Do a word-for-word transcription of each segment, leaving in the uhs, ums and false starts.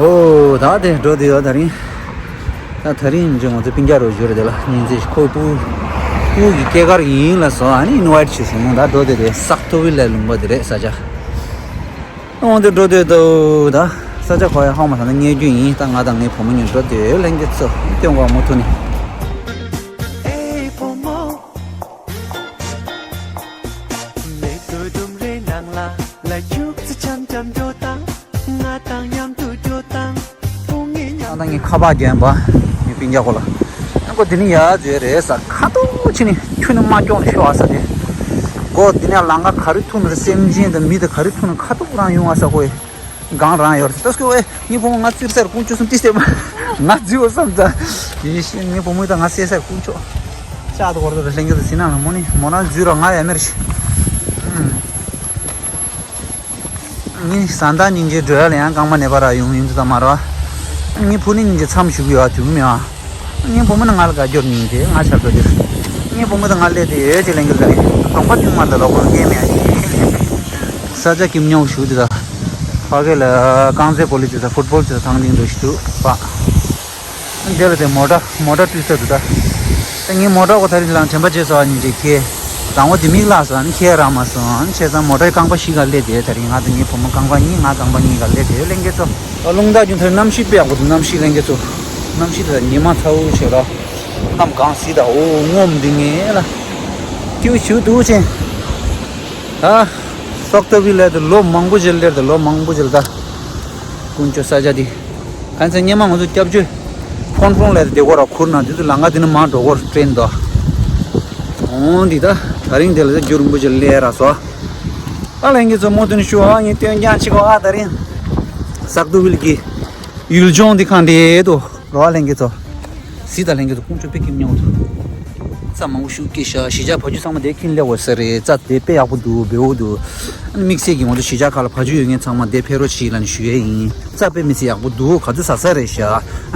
ཨོ་ད་དེ་འགྲོ་དེ་ཡོད་ད་རིང་། ད་ད་རིང་ང་ཚོ་སྤུན་ཀྱག་རོ་བཞུར་དེ་ལ་ཉིན་མཚན་ཁོ་སྤུ་སྤུ་གི་སྐྱེས་སྐར་ཡིན་ལ་སོ། ཨ་ནི་ཨིན་ཝའིཊ་བྱེད་སོང་ད་འགྲོ་དེ་དེ་སག་ཏོ་ཝིལ་ལ་ལུང་པ་དེ་རེད་ས་ཆ། འོང་དུ་འགྲོ་དུས་དུ་ད་ས་ཆ་གོ་ཡ་ཧང་མ་ས་ན་ཉེ་རྒྱུ་ཡིན། ད་ང་དང་ངའི་བུ་མོ་གཉིས་འགྲོ་དུས་ལྷན་རྒྱས་ཚོ་སྟོན་གོ་མོ་ཐུ་ནི། ཨེ་བུ་མོ། མེ་ཏོ་ལྡུམ་རའི་ནང་ལ་ལ་ཁྱུག་ཙི་འཆམ་འཆམ་འགྲོ་དང་། ང་དང་མཉམ་དུ་འགྲོ་དང་། ང་དང་ངའི་ཁ་པར་རྒན་པ་ངའི་སྤུན་ཀྱག་གོ་ལ། ཨ་ཁོ་དེ་ནི་ཡ་ཟེར་རེད་ས། ཁ་ཐུག་ཕྱི་ནི་ཁྱོད་ནི་མ་སྐྱོང་ནི་ཤོག་ཨ་ས་དེ། གོ་དེ་ནས་ལང་ཀ་ག་རེ་ཐུག་ནི་རེད། སེམས་ཅན་དང་མི་དང་ག་རེ་ཐུག་ནི་ཁ་ཐུག་རང་ཡོང་ཨ་ས་ཁོ་ཡི་གང་རང་ཡོད་རེད། ཏོ་སྐྱོ་ཨེ་ངའི་བུ་མོ་ང་བཙིར་སར་ཀུང་ཅོ་སུམ་ཏི་སྟེ་མ་ང་བཙིར་བ་བསམ་ཙང་ཡིན་ཤེས། ངའི་བུ་མོ་དང་ང་བསད་སར་ཀུང་ཅོ་ཅག་ཏུ་བོར་དུ་ལྷན་རྒྱས་དུ་སི་ན་ལ་མོ་ནི་མོ་ན་བཙིར་ར་ང་ཡ་མེར་ཤི། ངས་བཟའ་ཟླ་སྙིང་རྗེ་འགྲོ་ཡ་ལ་ཡང་རྐང་པ་ནས་པ་ར་ཡོང་ཡིན་དུ་ད་མ་ར། ངའི་བུ་ནི་སྙིང་རྗེ་མཚམས་ཞུགས་ཡོད་དུས་མི་ཨ། ངའི་བུ་མོ་ནི་ང་ལ་དགའ་སྐྱོར་སྙིང་རྗེ་ང་ཆགས་དགའ་སྐྱོར། ངའི་བུ་མོ་དང་ང་སླེབས་ཏེ་ཡོད་ཅེས་ལེན་གི་ལ་རེད། གདོང་པ་ཐུང་མ་ལ་ལོག་པར་སྐྱེས་མེད་ཨ་ཞིག་ས་ཆ་གི་མཉམ་ཞུགས་དེ་ད། ཕ་གི་ལ་རྐང་རྩེད་སྤོ་ལོ་དེ་ད་ཕུཊ་བོལ་དེ་ད་ཐང་ལིང་འགྲོ་ཞིག་འདུག་པ། འདི་ལ་དེ་མོ་ཊ་མོ་ཊ་བཏུས་ས་འདུག་ད། ད་ངའི་མོ་ཊ་གོ་ད་རིང་ལང་དྲན་པ་བརྗེད་སོང་ཨ་ནི་འདྲེ་ཁྱེད། དང་བོ་དེ་མིག་ལག་སོང་ཨ་ནི་ཁྱེད་རང་མ་སོང་ཨ་ནི་བྱས་ཙང་མོ་ཊའི་རྐང་པ་བཞི་ག་སླེབས་དེ་ད་རིང་ང་དང་ངའི་བུ་མོ་རྐང་པ་གཉིས་ང་རྐང་པ་གཉིས་ག་སླེབས་དེ་ལྷན་རྒྱས་ཚོ། རླུང་རྟ་རྒྱུན་མཐར་གནམ་གཤིས་དཔེ་ཡག་པོ་འདུག་གནམ་གཤིས་ལྷན་རྒྱས་ཚོ། གནམ་གཤིས་དེ་ཉི་མ་ཚ་བོ་བྱས་ལ། གནམ་གང་སྲིད་ད་འོ་ངོམ་འདི་ངེས་ལ། ཀྱུ་ཞུ་འདུག་ཅན། ད། སོག་ཏོ་བི་ལ་དེ་ལོ་མང་པོ་བྱས་ལེར་དེ་ལོ་མང་པོ་བྱས་ལ་ད། ཀུན་སྤྱོད་ས་ཆ་དེ། གང་ཚེ་སྔོན་མ་ང་ཚོ་སྐྱབས་བཅོལ་ཧྥོན་ཧྥོང་ལ་དེ་སྐོར་ར་ཁུར་ན་དེ་ཚོ་ལམ་ཁ་དེ་ནས་མར་འགྲོ་སྐོར་ཊེན་དོ། འོང་འདི་ད་ད་རིང་དེ་ལ་རྒྱུ་རིང་པོ་ཅིག་སླེབས་ར་སོ། ཨ་ལྷན་རྒྱས་ཚོ་མོ་དུན་ཤུ་ཨ་ངས་སྟོན་རྐྱང་ཅིག་གོ་ཨ་ད་རིང་སག་ཏུ་ཝིལ་གྱི་ཡུལ་ལྗོངས་འདི་གང་དེ་དོ་རོ་ཨ་ལྷན་རྒྱས་ཚོ། སི་ད་ལྷན་རྒྱས་ཚོ་ཁོང་ཚོ་དཔེ་སྐྱིད་མྱོང་དུ། རྩྭ་མང་པོ་ཞིག་སྐྱེས་ཤག་གཞིས་ཆགས་བ་ཕྱུགས་ཚང་མ་དེ་ཁྱིམ་སླེབས་འོ་ས་རེད། རྩྭ་དེ་དཔེ་ཡག་པོ་འདུག་བེའུ་འདུག་དམིགས་བསལ་གྱི་ང་ཚོ་གཞིས་ཆགས་ཁག་ལ་བ་ཕྱུགས་ཡོད་མཁན་ཚང་མ་དེ་ཕེབས་རོགས་བྱེད་ལབ་ནས་ཞུ་ཡས་ཡིན། རྩྭ་དཔེ་མི་སྲིད་ཡག་པོ་འདུག་ག་ཚོད་ཟ་ས་རེད་ཤག་ཨ་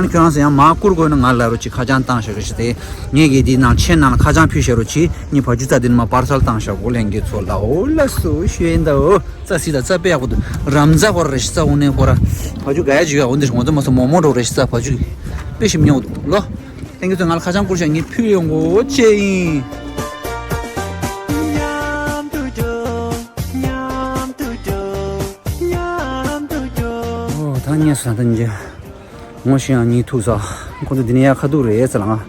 ནི་ཁྱོད་རང་ཚོ་ཡང་མར་བསྐུར་དགོས་ན་ང་ལ་རོགས་བྱེད། ཁ་བྱང་བཏང་བཞག་རོགས་བྱེད་དེ། ངས་གི་འདི་ནང་མཆན་ནང་ལ་ཁ་བྱང་ཕུལ་བཞག་རོགས་བྱེད། ངས་བ་ཕྱུགས་རྩྭ་འདི་ནས་མར་པར་སལ་བཏང་བཞག་གོ་ལྷན་རྒྱས་ཚོ་ལ་འོ་ལ་སུ་ཞུ་ཡིན་ད་འོ། རྩྭ་སྲིད་ད་རྩྭ་དཔེ་ཡག་པོ་འདུག་རམ་རྩྭ་ཁོ་ར་རེ་ཞིག་རྩྭ་འོ་ནས་ཁོ་ར། བ་ཕྱུགས་ག་ཡ་བྱུག་ཡ་འོ་འདི་ང་ཚོ་མ་སོ་མོག་མོག་འགྲོ་རེ་ཞིག་རྩྭ་བ་ཕྱུགས་དཔེ་ཞིམ་ཉོ་འདུག་ལོ། ལྷན་རྒྱས་ཚོ་ང་ལ་ཁ་བྱང་བསྐུར་ཤག་ངས་ཕུལ་ཡོང་གོ་ཅེ་ཡིན། མཉམ་དུ་འགྲོ། མཉམ་དུ་འགྲོ། མཉམ་དུ་འགྲོ། ཨོ་ད་ངས་ས་ད་འཇེ། ངོ་ཤེས་ཡང་གཉིད་ཐུག་ས། ཁོ་ཚོ་འདི་ནས་ཡར་ཁ་ཐུག་རེད་ཟེར་ལ་ང་།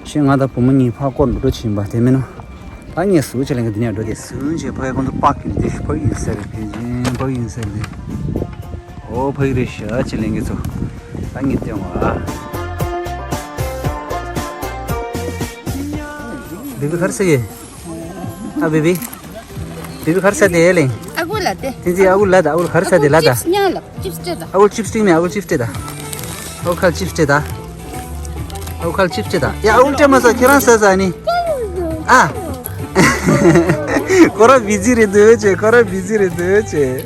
ཤེས་ང་དང་བུ་མོ་གཉིས་ཕར་སྐོར་འགྲོ་ཕྱིན་པ་དེ་མིན་ནོ། ད་ངས་སུ་ཆེ་ལེན་གི་འདི་ནས་འགྲོ་དེ་སུན་ཆེ་ཕ་ཡི་ཁོང་ཚོ་པག་གི་འདི་ཕ་ཡི་ཡིན་ཟེར་རེད། ཕལ་ཆེན་ཕ་ཡི་ཡིན་ཟེར་རེད། ཨོ་ཕ་ཡི་རེད་ཤག་ཆེ་ལེན་གི་ཚོ། ད་ངས་སྟོན་བ། བི་བི་ག་རེ་ཟེར་གི། ཨ་བི་བི། བི་བི་ག་རེ་ཟེར་དེ་ལེ། ཨ་ཁུ་ལ་དེ། ཏིན་ཏིན་ཨ་ཁུ་ལ་ད་ཨ་ཁུ་ག་རེ་ཟེར་དེ་ལ་ད། ཅིབས་ཉ་ལ་ཅིབས་སྤྲད་ད། ཨ་ཁུ་ཅིབས་སྤྲད་ནི་ཨ་ཁུ་ཅིབས་སྤྲད་ད། ཨ་ཁུ་ཁ་ལ་ཅིབས་སྤྲད་ད། ཨ་ཁུ་ཁ་ལ་ཅིབས་སྤྲད་ད། ཡ་ཨ་ཁུ་སྤྲད་མ་ས་ཁྱེད་རང་ཟ་ཟ་ནི། ཨ། ཁོ་ར་བི་ཛི་རེད་འདོད་ཅེ་ཁོ་ར་བི་ཛི་རེད་འདོད་ཅེ།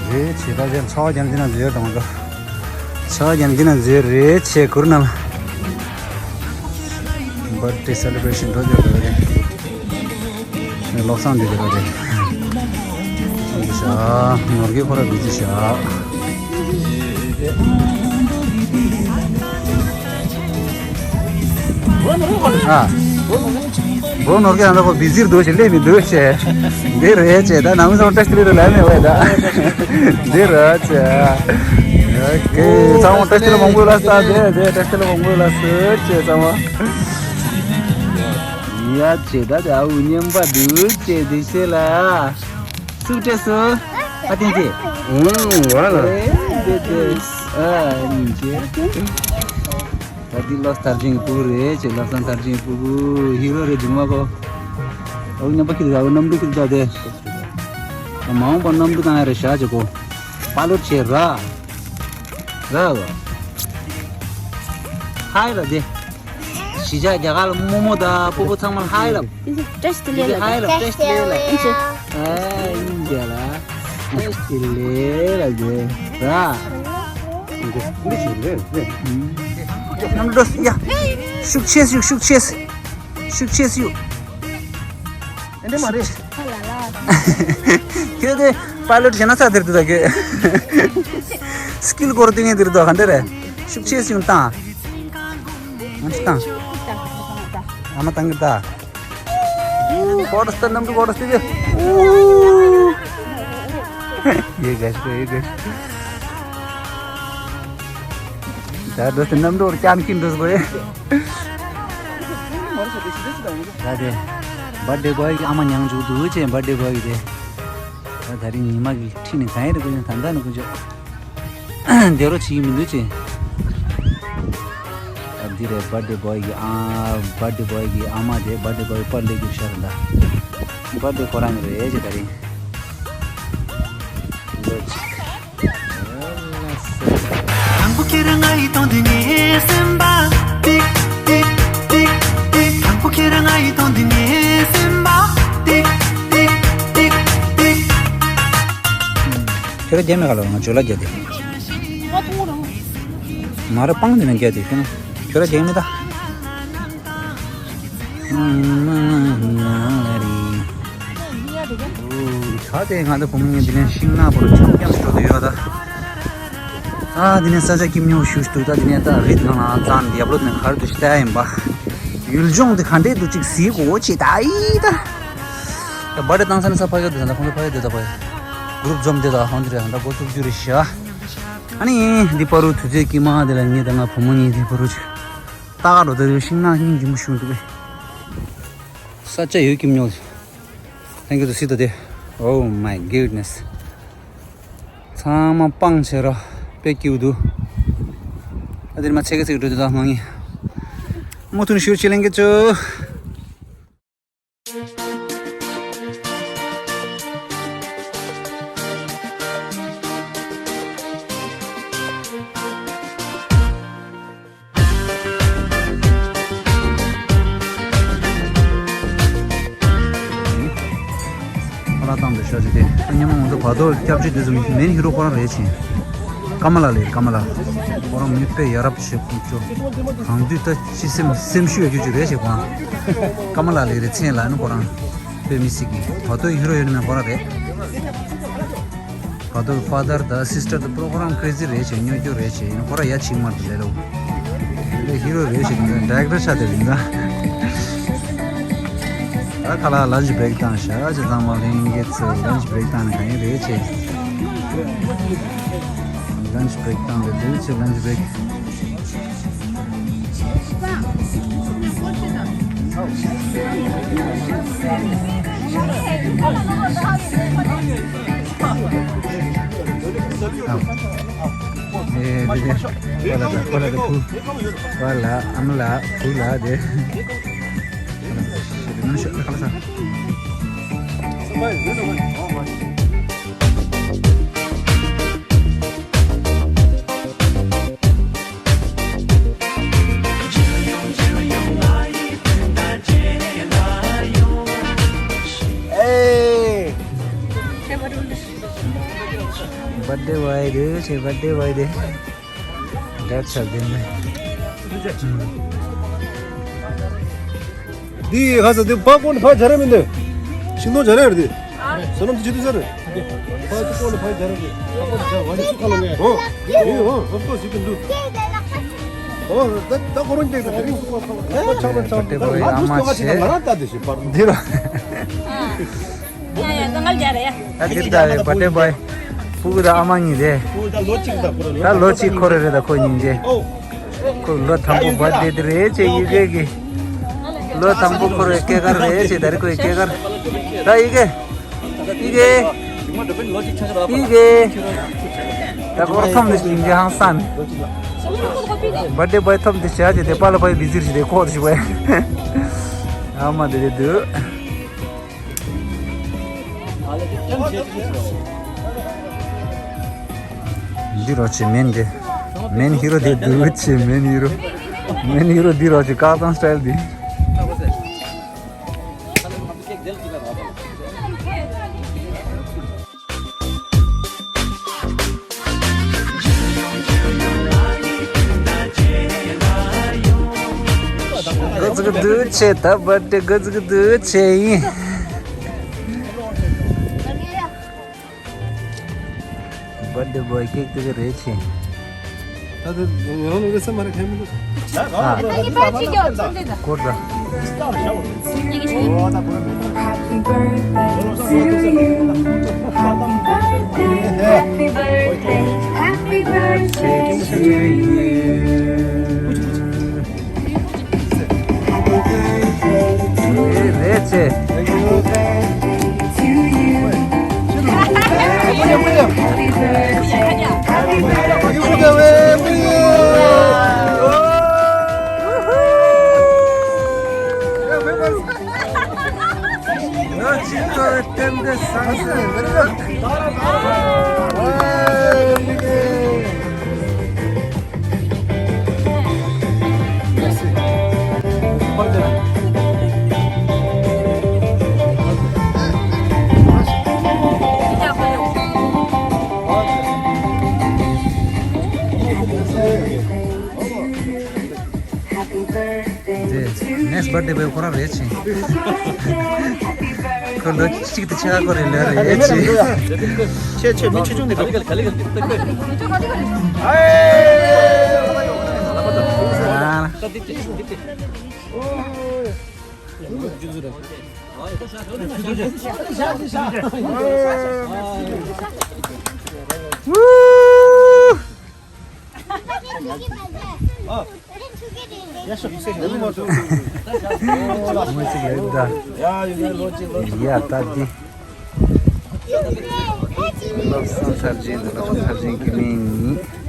རེད་བྱེད་ད་ཅན་ཚ་བ་ཀྱང་འདི་ན་འཛེར་དང་འགྲོ། ཚ་བ་ཀྱང་འདི་ན་འཛེར་རེད་བྱེད་གུར་ནང་། Birthday celebration འགྲོ་འདོད་འགྲོ་རེད། ལོ་གསང་འདི་འདི་རོ་རེད། ཤ་ནོར་གྱི་ཁོ་ར་བི་ཅི་ཤ། ཨ། འགྲོ་ནོར་གྱི་ཨ་ན་ཁོ་བི་ཅིར་འདུག་ཅེ་སླེབས་མི་འདུག་ཅེ། འདི་རེད་ཅེ་ད་ནང་མི་ཚང་ཏེ་སི་ལི་རེད་ལ་མེད་བས་ད། འདི་རེད་ཅེ། ཨོ་ཁེ་ཚང་མ་ཏེ་སི་ལི་མང་པོ་ལ་ས་དེ་དེ་ཏེ་སི་ལི་མང་པོ་ལ་ས་ཅེ་ཚང་མ། ཡ་ཅེ་ད་དེ་ཨ་འུ་མཉམ་པ་འདུག་ཅེ་དེ་ཤེས་ལ། སུ་སྤྲད་སོང་། ཨ་ཏིང་ཅེ། ཨུང་ཝ་ལ། ཨེ་དེ་དེ། ཨ་ནི་ཅེ། ད་འདི་བློ་སྟར་ཅིང་སྤུ་གུ་རེད་ཅེས། བློ་སྟར་ཅིང་སྤུ་གུ་ཧི་རོ་རེད་འདུག་མ་གོ། ཨོ་མཉམ་པ་ཁྱེད་ཀྱི་ཨོ་གནམ་གྲུ་ཁྱེད་ཀྱི་ད་དེ། མ་འོངས་པ་གནམ་གྲུ་བཏང་ཡ་རེད་ཤག་ཅེས་གོ། པ་ལོ་ཆེ་ར། ར་ར། ཧའི་ར་དེ། གཞིས་ཆགས་རྒྱ་གར་ལ་རྨོ་མོ་དང་སྤོ་བོ་ཚང་མ་ལ་ཧའི་ལབ། བཀྲ་ཤིས་བདེ་ལེགས་ལབ། ཧའི་ལབ། བཀྲ་ཤིས་བདེ་ལེགས་ལབ། ཨ་ཨིན་ཇི་ལ། བཀྲ་ཤིས་བདེ་ལེགས་ལབ་དགོས་ར། ནམ་འགྲོ་ཡ། ཤུགས་ཆེ་ཤུགས་ཤུགས་ཆེ། ཤུགས་ཆེ་ཤུགས། ཨེ་འདྲ་མ་རེད། ཁྱོད་དེ་པའི་ལོཊ་བྱས་ན་ས་དེར་དུ་ད་ཁྱོད། སི་ཀིལ་སྐོར་སྟོན་མཁན་དེར་དུ་ག་འདྲ་རེད། ཤུགས་ཆེ་ཤུགས་བཏང་། ང་ཚོ་བཏང་། ཨ་མ་བཏང་གི་ད། ཀོ་ཏོ་སྟེ་གནམ་གྲུ་ཀོ་ཏོ་སྟེ་གི། ཡེ་གེ་ཤི་ཡེ་གེ་ཤི། ད་འགྲོ་སྟེ་གནམ་གྲུ་བར་ཀྱང་ཁྱིན་འགྲོ་དགོས། ད་དེ་བར་ཌེ་བོའི་གི་ཨ་མ་མྱངས་བཅུག་འདུག་ཅེས་བར་ཌེ་བོའི་གི་དེ། ད་ད་རིང་ཉི་མ་གི་ཁྲིད་ནས་གང་ཡིན་རེད་ཀུན་ད་ད་ནི་ཀུན་ཅོ། བདེ་རོགས་བྱེད་ཀྱི་མི་འདུག་ཅེས། ད་འདི་རེད་བར་ཌེ་བོའི་གི་ཨ། བར་ཌེ་བོའི་གི་ཨ་མ་དེ་བར་ཌེ་བོའི་པར་ལེགས་རྒྱུ་ཤར་ད། བར་ཌེ་ཁོ་རང་གི་རེད་ཅེས་ད་རིང་། ལོ་གཅིག་དང་པོ་ཁྱེད་རང་ང་ཡི་དོན་དུ་ངའི་སེམས་པ་ཏིག་ཏིག་ཏིག་ཏིག་དང་པོ་ཁྱེད་རང་ང་ཡི་དོན་དུ་ངའི་སེམས་པ་ཏིག་ཏིག་ཏིག་ཏིག་ཏིག་ཁྱོད་ར་རྒྱ་མེད་ག་ལ་ང་ཇོ་ལ་རྒྱ་དེ། མ་ར་པང་དེ་ན་རྒྱ་དེ་ཁྱོད་ན་ཁྱོད་ར་རྒྱ་མེད་ད། ད་དེ་ང་ཚོ་བུ་མོ་གཉིས་འདི་ནས་ཤིང་ནགས་པོར་ཆུ་རྐྱང་འགྲོ་དུ་ཡོད་ད། ཨ་འདི་ནས་ས་ཆ་སྐྱིད་ཉོ་ཞུ་ཞུ་ད་འདི་ནས་ད་རི་ཐང་ལ་རྩ་འདི་ཡབ་ལོ་ནས་གར་དུ་ཤི་ད་ཡིན་པ། ཡུལ་ལྗོངས་འདི་ག་འདྲས་འདུག་ཅིག་གཟིགས་གོ་ཅི་ད་ཡི་ད། ད་བ་དེ་བཏང་ས་ནས་ས་ཕ་གི་འདུག་ད་ཁོང་ཚོ་ཕ་གི་འདུག་ད་ཕ་གི་གུ་རུབ་འཛོམས་འདི་ད་ཧོན་འདི་རེད་ད་འགོ་བཙུགས་རྒྱུ་རེད་ཤག་ཨ་ནི་འདི་པ་རུ་དུས་ཚོད་ཀྱི་མ་འདི་ལ་ངེད་ད་ང་བུ་མོ་གཉིས་འདི་པ་རུ་ཅིག་ལྟ་ག་འགྲོ་ད་རེད། ཤིང་ནགས་སྙིང་རྗེ་མོ་ཞུ་འདུག་གས། ས་ཆ་ཡོད་སྐྱིད་མྱོང་། Thank you to see the day. Oh my goodness. ཚང་མ་སྤང་བྱེད་ར་དཔེ་སྐྱིད་འདུག་ཨ་དེར་མ་ཚེ་གེ་ཚེ་གེ་འགྲོ་དུས་ད་ང་ངི་མོ་ཐུན་ཤུར་ཆེ་ལེན་གེ་ཅོ། ཁོ་རང་བཏང་འདུག་ཤོག་ཅིག་དེ་ཉི་མ་ང་ཚོ་བར་དོ་སྐྱབས་བཅོལ་དུས་སུ་མེན་ཧི་རོ་ཁོ་རང་རེད་ཕྱིན། ཀ་མ་ལ་ལེ་ཀ་མ་ལ། ཁོ་རང་མི་དཔེ་ཡ་རབས་ཆེ་ཁུག་ཅོ། གང་དུས་ད་ཅི་སེམས་སེམས་ཤུགས་ཡོད་རྒྱུ་ཅིག་རེད་ཞེས་ཁོ་རང་། ཀ་མ་ལ་ལེ་རེད་མཚན་ལ་ནི་ཁོ་རང་། དཔེ་མི་སྲིད་ཀྱི་བར་དོ་ཧི་རོ་ཡོད་ནི་མེན་ཁོ་རང་རེད། བར་དོ་ཕ་དར་དང་སིས་ཊར་དང་པོ་ཁོ་རང་ཀྲེ་ཛི་རེད་ཞེས་སྨྱོ་སྐྱོ་རེད་ཞེས་ཡིན་ཁོ་རང་ཡ་ཆིག་མར་དུ་ལེ་ལོ། ལེ་ཧི་རོ་རེད་ཞེས་ཡིན་ཌའི་རེག་ཊར་ཆགས་དེ་ཡིན་ད། ད་ཁ་ལག་ལན་ཆི་བྷི་རེག་བཏང་ཤག་ཅེས་ཚང་མ་ལྷན་རྒྱས་ཚོ་ལན་ཆི་བྷི་རེག་བཏང་ན་གང་ཡིན་རེད་ཅེས། ལན་ཆི་བྷི་རེག་བཏང་རེད་འདུག་ཅེས་ལན་ཆི་བྷི་རེག་ཨེ་དེ་དེ་ཁོ་ལ་ད་ཁོ་ལ་ད་ཁུ་ཁོ་ལ་ཨ་མ་ལ་ཁུ་ལ་དེ་ཁོ་ལ་ད་ཤི་དེ་ནང་ཤོག་ཁ་ལ་ས། ཨེ། བར་ཌེ་བའི་རེད་ཆེ་བར་ཌེ་བའི་རེད། འདྲ་ཆགས་ལྡན་ནི། འདི་ཧ་ས་འདི་ཕ་ཀོན་ཕ་ཇ་ར་མི་འདི། ཤིང་ཏོག་ཇ་ར་རེད་འདི། ས་ནམ་ཅི་ཅི་འདི་ཟེར། ཕ་ཀོན་ཕ་ཇ་ར་འདི། ཨོ། ཨོ། ཨོ། ཨོ། ཨོ། ཨོ། ཨོ། ཨོ། ད་ད་ཁོ་རང་ཅིག་ད་དེ་རིང་སུ་ཁོ་ཁོ་ཁོ་ཆགས་ན་ཆགས་ད་ང་ལ་ང་ལ་ང་ལ་ད་དེ་ཞིག་པར་འདི་ར། ཡ་ཡ་ད་ང་ལ་རྒྱ་རེད་ཡ། ད་འདིར་ད་བའི་བར་ཌེ་བོའི་ཕྲུ་གུ་དང་ཨ་མ་གཉིས་རེད། ད་ལོ་གཅིག་འཁོར་རེད་ད་ཁོ་གཉིས་རེད། ཁོ་ལོ་དང་པོ་བར་ཌེ་དེ་རེད་ཅེས་ཡི་གེ་གི། ལོ་དང་པོ་འཁོར་བའི་སྐྱེས་སྐར་རེད་ཅེས་ད་རེས་ཁོའི་སྐྱེས་སྐར། ད་ཡི་གེ་ཡི་གེ་ཡི་གེ་ད་ཁོ་མཚམས་ནས་ཡིན་གྱི་ཧང་སང་ནས། བར་ཌེ་བོའི་ཐོབ་འདི་བྱ་ཅེ་དེ་པ་ལ་པའི་བི་ཟིར་ཞིག་དེ་ཁོག་ཏུ་ཞིག་བས། ཨ་མ་དེ་དེ་དུ། འདི་རོ་ཆེ་མེན་དེ། མེན་ཧི་རོ་དེ་དུ་ཆེ་མེན་ཧི་རོ། མེན་ཧི་རོ་འདི་རོ་ཆེ་ཀ་ཙང་སི་ཊལ་དེ། ག་ཙི་ག་དུ་ཆེ་ད་བར་ཌེ་ག་ཙི་ག་དུ་ཆེ་ཡིན། བར་ཌེ་བོའི་ཀེག་དེ་ག་རེད་ཆེ། ད་དུ་ཡང་ནུ་ག་ས་མ་རེ་ཁ་མི་འདུག་ཨ། ཁོ་ར། Happy birthday to you. Happy birthday. Happy birthday to you. Happy birthday to you. Happy birthday to you. Happy birthday. Happy birthday. དེ་ནེག་སི་བར་ཌེ་བོའི་ཁོ་རང་རེད་ཆེ། ཁོ་ལོ་གཅིག་ཏུ་ཆགས་ཁོ་རེ་ལོ་རེད་ཆེ། ཆེ་ཆེ་མི་ཆེ་ཆུང་ནས་ག་ལེ་ག་ལེ་ག་ལེ་ག་ལེ། ཡ་ད་འདི། བློ་བཟང་ཚར་ཅན་དང་བློ་བཟང་ཚར་ཅན་གྱི་མིང་གཉིས།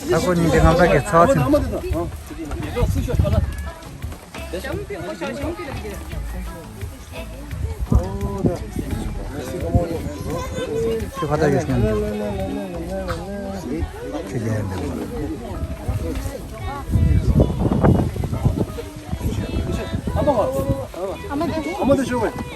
ད་ཁོ་གཉིས་དེ་ང་ཚོ་གི་ཚོགས་ཆེན། ཁྱོད་ཁ་བརྡ་ཡོད་སྙམ། ཁྱོད་རྒྱ་ཡན་འདྲ། ཨ་མ་དེ་ཨ་མ་དེ་ཤོག་བས།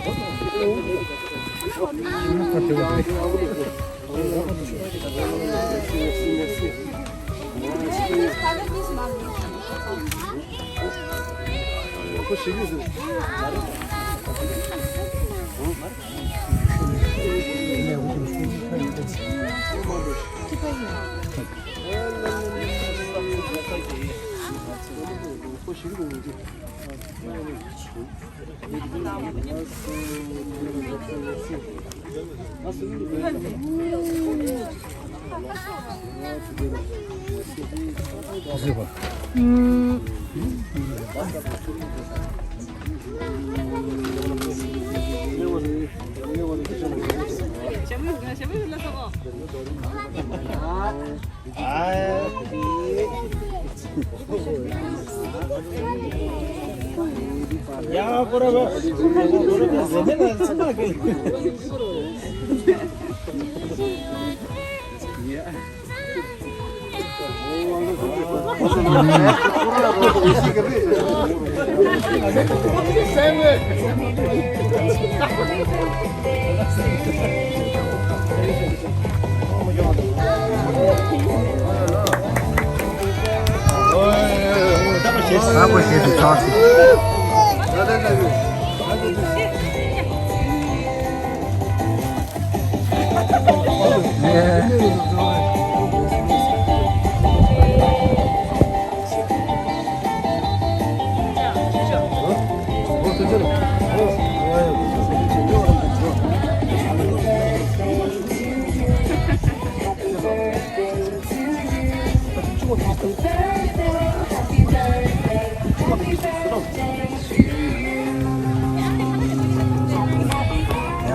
ཡག་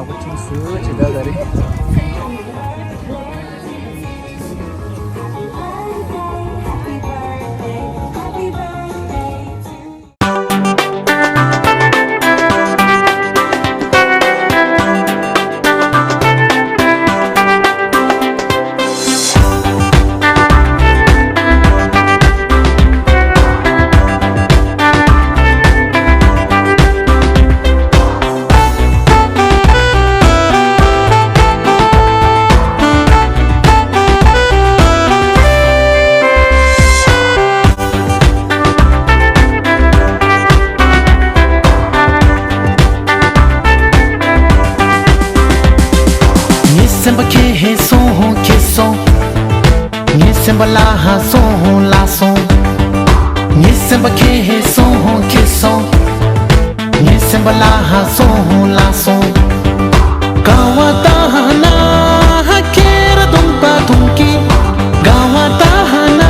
པོ་ཐུགས་སུ་ཇི་ལྟར་ལ་རེད། ངའི་སེམས་པ་ཁྱེར་སོང་ཁྱེར་སོང་། ངའི་སེམས་པ་ལྷག་སོང་ལྷག་སོང་། ངའི་སེམས་པ་ཁྱེར་སོང་ཁྱེར་སོང་། ངའི་སེམས་པ་ལྷག་སོང་ལྷག་སོང་། དགའ་བ་ལྟ་ན་ཁྱེར་སྟོང་པ་མཐོང་གི། དགའ་བ་ལྟ་ན་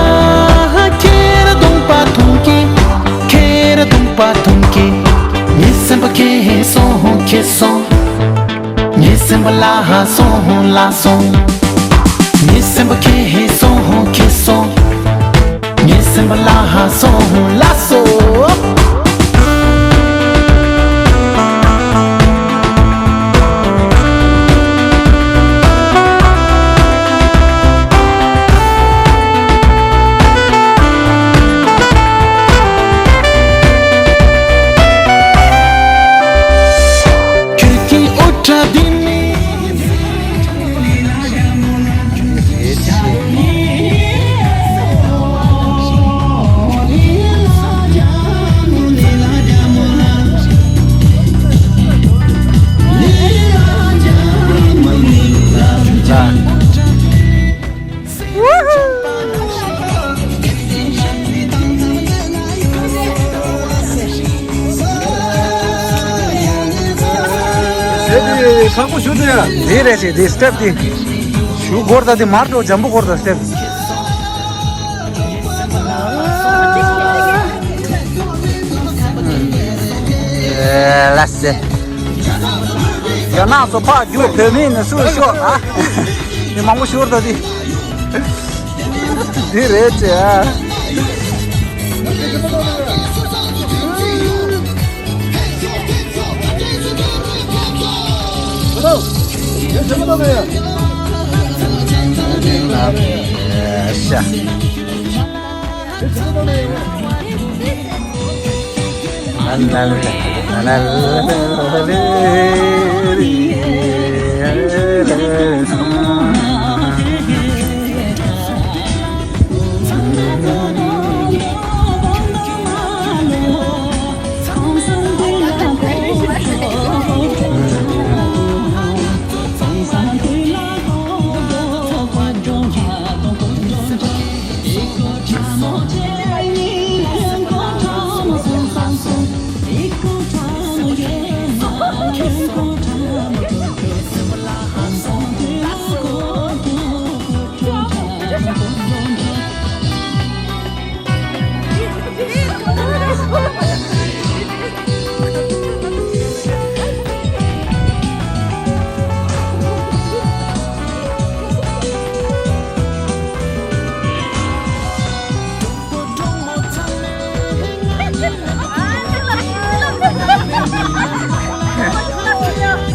ཁྱེར་སྟོང་པ་མཐོང་གི། ཁྱེར་སྟོང་པ་མཐོང་གི། ངའི་སེམས་པ་ཁྱེར་སོང་ཁྱེར་སོང་། ངའི་སེམས་པ་ལྷག་སོང་ལྷག་སོང་། ངའི་སེམས་པ་ཁྱེར་སོང་ཁྱེར་སོང་། ངའི་སེམས་པ་ལྷག་སོང་ལྷག་སོང་། ཁྱོད་ཀྱི་འོ་ཁྲ་འདི་ནི། དེ་དེ་ཁག་པོ་ཞུ་དེ་ཡ། དེ་རེད་དེ་དེ་སི་ཊེབ་དེ། ཞུ་སྐོར་ད་དེ་མར་འགྲོ་འཇམ་པོ་སྐོར་ད་སི་ཊེབ། ལ་སེ། ཡང་ན་སོ་ཕག་རྒྱུག་བོད་མི་ནི་སུ་ཤོག་ཨ། མི་མང་པོ་ཤོར་ད་དེ། འདི་རེད་ཅེ། ཤ།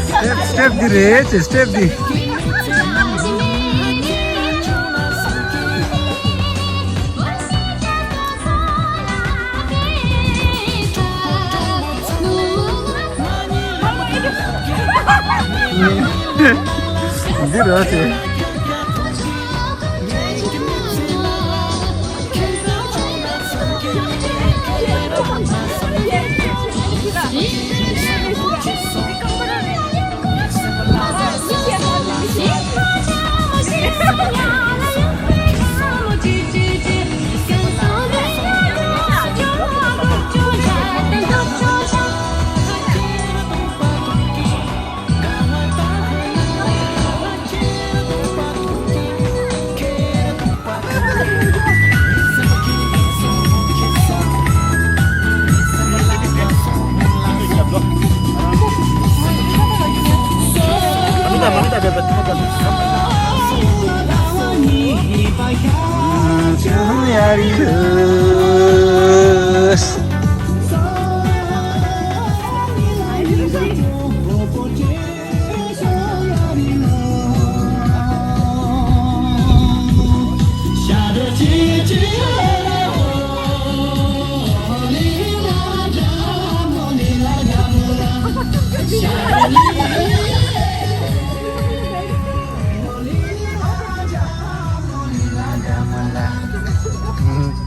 སི་ཊེབ་སི་ཊེབ་འདི་རེད་ཅེ་སི་ཊེབ་འདི། འདི་རེད་ཅེ།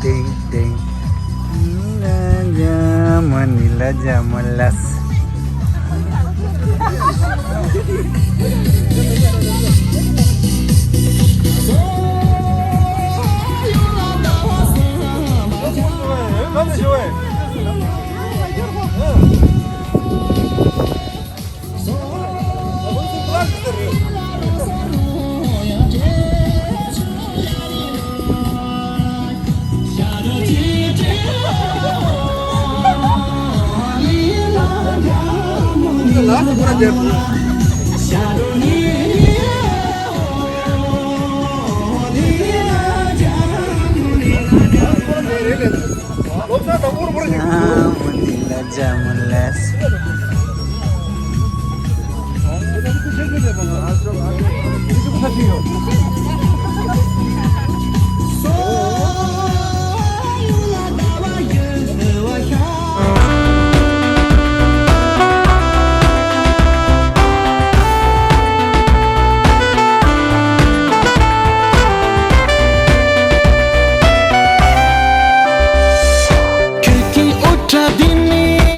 ཏིང་ཏིང་། ལ་ཇ་མ་ནི་ལ་ཇ་མ་ལས།